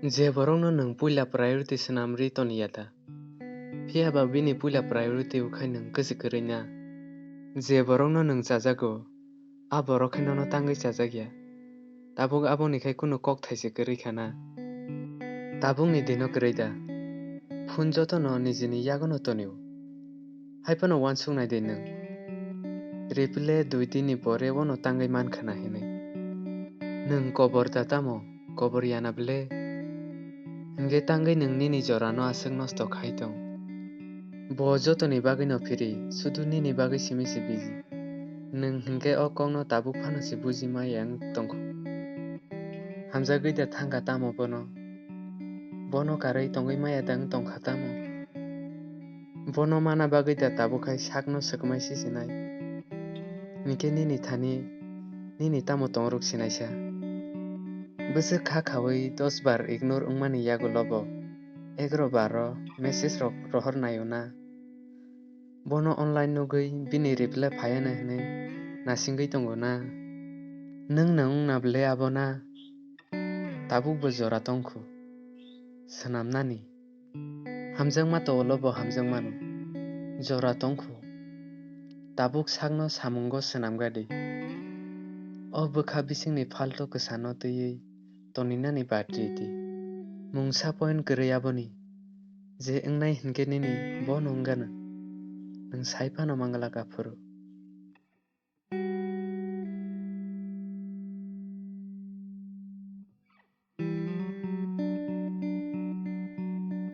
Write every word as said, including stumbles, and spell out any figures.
Je borokno nwng puila priority swnam rwi toni ya da? Phiya ba bini puila priority wngkha nwng kwchwk kwrwi na? Je borokno nwng chajago, a borok khe nono tangwi chajak ya. Tabuk aboni khai kunu kok thaise kwrwi kha na? Tabukni dino kwrwi da? Phone jotono nijini yagono tonio. Hai phano uansuk nai de nwng. Reply dui din ni pore uano tangwi man kha na hinwi. Nwng kobor da tamo? Kobor ya na ble? Hinkhe tangwi nwng nini jorano aswk nosto khai tong? Bo jotoni bagwino phiri, sudu nini bagwi simi se busy. Nwng hinkhe o kokno tabuk phano se buji maya wng tongkho. Hamjagwi da thangkha tamo bono? Bono karwi tongwi maya da wng tongkha tamo? Bono mana bagwi da tabuk khai sakno swkmai si sinai? Hinkhe nini thani nini tamo tongrok sinaisa? Bwswk kha khaui dos bar ignore wngmani yagulo bo egaro baro message rok rohor naio na? Bono online nugwi bini reply phaiya na hinwi nasingwi tongo na? Nwng nwng wngna ble abo na? Tabuk bo jora tongkhu swnamnani. Hamjakma tongolo bo hamjakmano. Jora tongkhu. Tabuk sakno samungo swnamgadi. O bwkha bisingni phalto kwsano twiwi toninani bad ridi. Mungsa point kwrwi aboni. Je wngnai hinkhe nini bono wngano. Nwng sai phano mangala kaphuru.